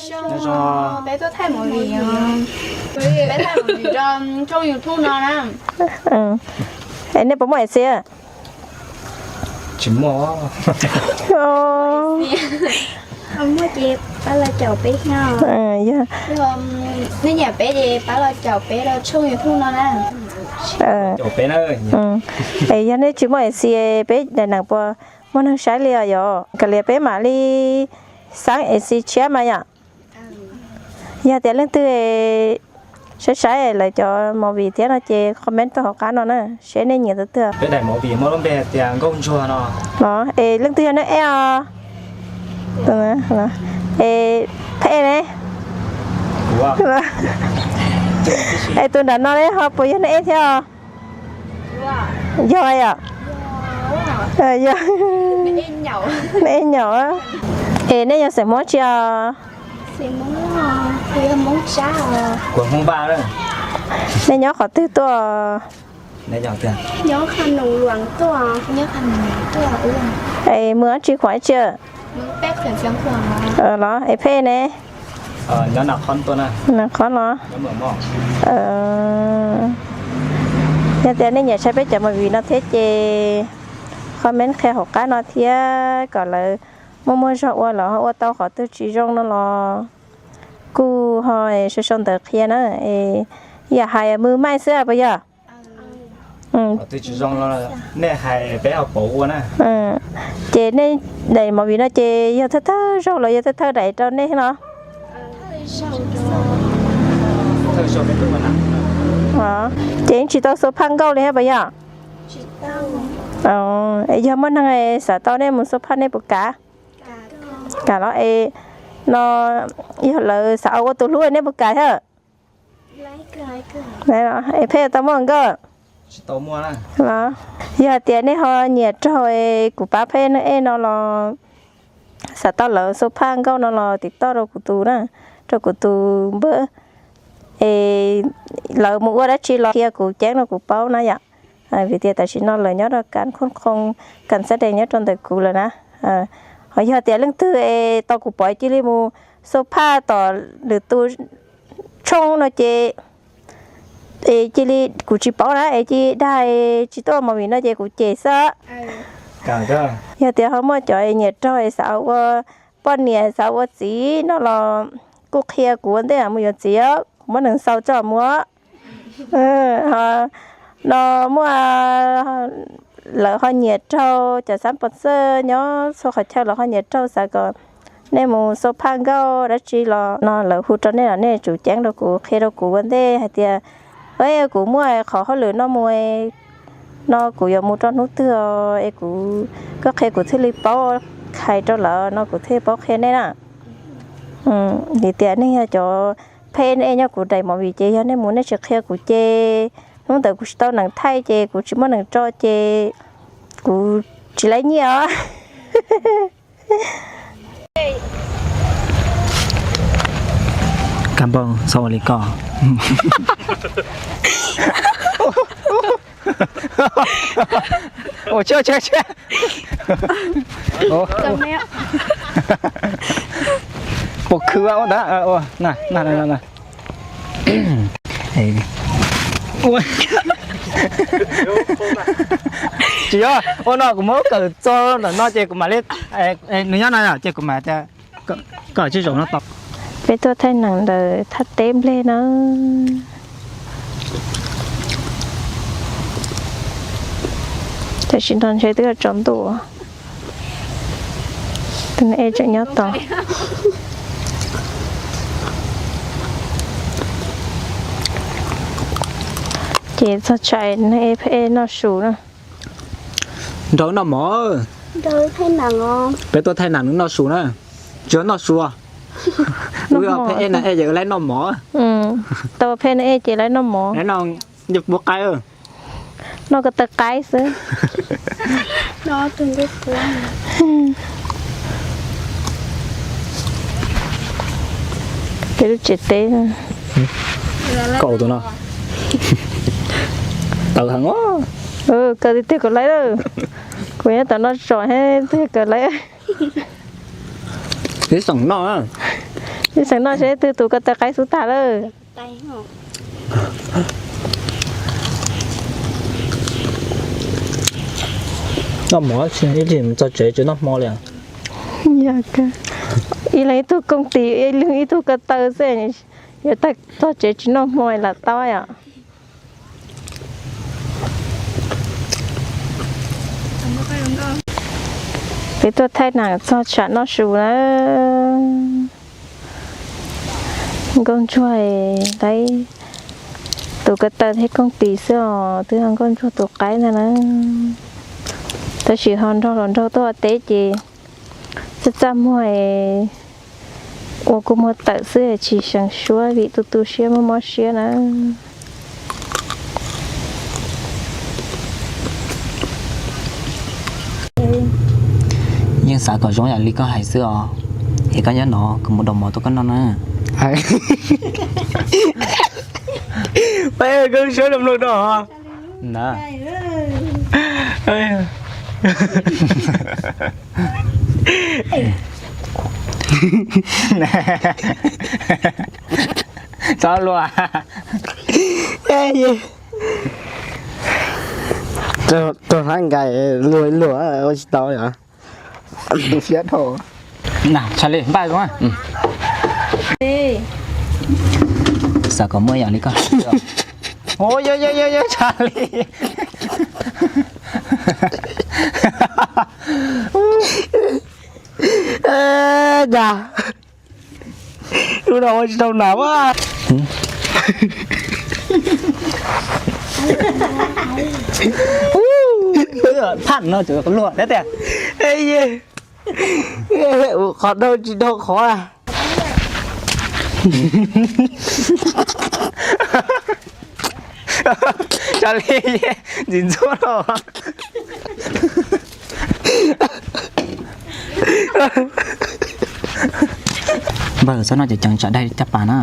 Peb tuaj thaij movie, peb thaij movie rau tshooj YouTube no na. Es nej puas muaj esi? Tsis muaj. Muaj ces pab los caum peb no. Yog nej nyiam peb ces pab los caum peb rau tshooj YouTube no na. Caum peb na. Es yog nej tsis muaj esi peb daim neem puas muaj neeg saib li os yom? Kav liam peb mam li xaab esi tshiab mas yom. Yog tias leej twg saib saib lawv cov movie thiab no ces comment tuaj hauv qab no na, seb nej nyiam tus twg. Peb daim movie muaj lub npe hais tias Nkauj Ntsuag no. Es leej twg yog nej ej os? Es phej ne? Es tus nram no ho puas yog nej ej thiab os? Yog yom? Yog. Nej ej nyaum. Es nej yog xeem Hmoob tsi os? Nej nyob qhov twg tuaj? Es mus dab tsi khuam ib tsi? Los es phej ne? Nyob Naj Qhob los? Yog tias nej nyiam saib peb cov movie no thiab ces comment qhia hauv qab no thiab kom lawv muaj muaj zog ua, lawv ho ua tau qhov twg tsis zoo no los kuj ho sau sau ntawv qhia na. Yam hais mus maij xwb puas yog? Nej hais peb ho pauv ua na. Ces nej daim movie no ces yog thawj thawj zaug los yog thawj thawj daim rau nej no? Ces yeej tsis tau xua phaj nkauj li hab puas yog? Yog muaj neeg xav tau nej mus xua phaj nej puas kam? Kam los es no yog lawv xav ua tus hlub nej puas kam thiab? Es phej tau muaj nkauj? Yog hais tias nej ho nyiam raug kuv pab phej neej ej no los xav tau lawv xua phaj nkauj no los tim toj rau kuv tus na, rau kuv tus npawb. Es lawv mus ua dab tsi los qhia kuv ceeb rau kuv paub na yom. Vim tias tam sim no lawv nyob rau kas khooj khooj, kas xab dees nyob rau ntawm kuv lawm na. Ho yog tias leej twg es tau kuv pom cia li mus xua phaj tom lwm tus tshooj no ces es cia li kuv tsis paub na es cia li dag, tsis tuaj movie no ces kuv cem xwb. Yog tias ho muaj cov nyiam raug es xav ua poj niam xav ua txiv no los kuj qhia kuv ua ntej mus yuav txiv, kuv muab neeg xau tso mus. No muaj lawv ho nyiam raug, cov xab pos xawj nyob txhua qhov chaw lawv ho nyiam raug xav kom nej mus xua phaj nkauj dab tsi los no lawv hu rau nej los nej tsum ceeb rau kuv, qhia rau kuv ua ntej hais tias kuv muaj qhov hauj lwm no mus no kuv yuav mus rau hnub twg es kuv, koj qhia kuv thiaj li paub, hais rau lawv no kuv thiaj paub qhia nej na. Vim tias nej yog cov phej neej ej nyob kuv daim movie ces yog nej mus nej tsis qhia kuv ces hnub ntawd kuv tsis tau neeg thaij ces kuv tsis muaj neeg tso ces kuv tsis laib nyiaj os. Kab npauj txhob ua li ko. Puas khwv ua ntawd? Tsis yog ua no kuv muab kawm txog ntawm no ces kuv mam li, nws nyob no ces kuv mam tias koj tsis zaum no tau. Peb tuaj thaij neem ntawm thaj teb nplej na. Tam sim no ntshe twb tsaus ntuj, tus neeg ej tseem nyob tod. Ces txog tshais neeg ej pheej noj su na. Nrog noj mov. Peb tuaj thaij nam nws noj su na. Tsis noj su. Wb pheej ej na ej ces laib noj mov. Tau pheej na ej ces laib noj mov. Noj pub qaib. Noj ko taw qaib xwb. Peb lub tsev teb. Kaum tus no. Tawv heev. Kaw tiag tiag kaw lawm. Kuv nyob tom no tsom thiab tiag kaw lawm. Ib xeem noj. Ib xeem noj seb twg tus ko taw qaib xub tag lawm. Noj mov tsis ib lim txog tsev tsis noj hmo li. Yog, ib leeg ib tug kooj tis, ib leeg ib tug ko taw xwb, yuav tag txog tsev tsis noj hmo lam tau yom. Peb tuaj thaij nam txog tsam noj su na. Nkauj ntsuag, tus ko taw thiab kooj tis xwb os, twb ho nkauj ntsuag tus qaib ntag na. Tab sis ho nrog hluas nraug tuaj ua teb ces txaj txaj muag, ua kua muag tawm xwb tsis seev suab vim tu tu siab mob mob siab na. Yeej xav kom zoo yam li koj hais xwb os. Es koj nyob no kuv mus dob mov tuaj koj noj na. Peb koj suab rau mloog rau na. Txhob luag. Tug hnab nkais luag luag ua tsis tau yom. Siab dhau. Na, Charlie, npaj zoo. Xav kom muaj yam li koj. Ua, yog yog yog yog Charlie. Cas lub no ua tsis tau nas a. Phaj no tseem luag thiab tiag. Qhov dhau tsis dhau qhov a. Charlie, ntxim ntxub los. Npawg, txhob noj ceev ceev tsam dai caj pas na.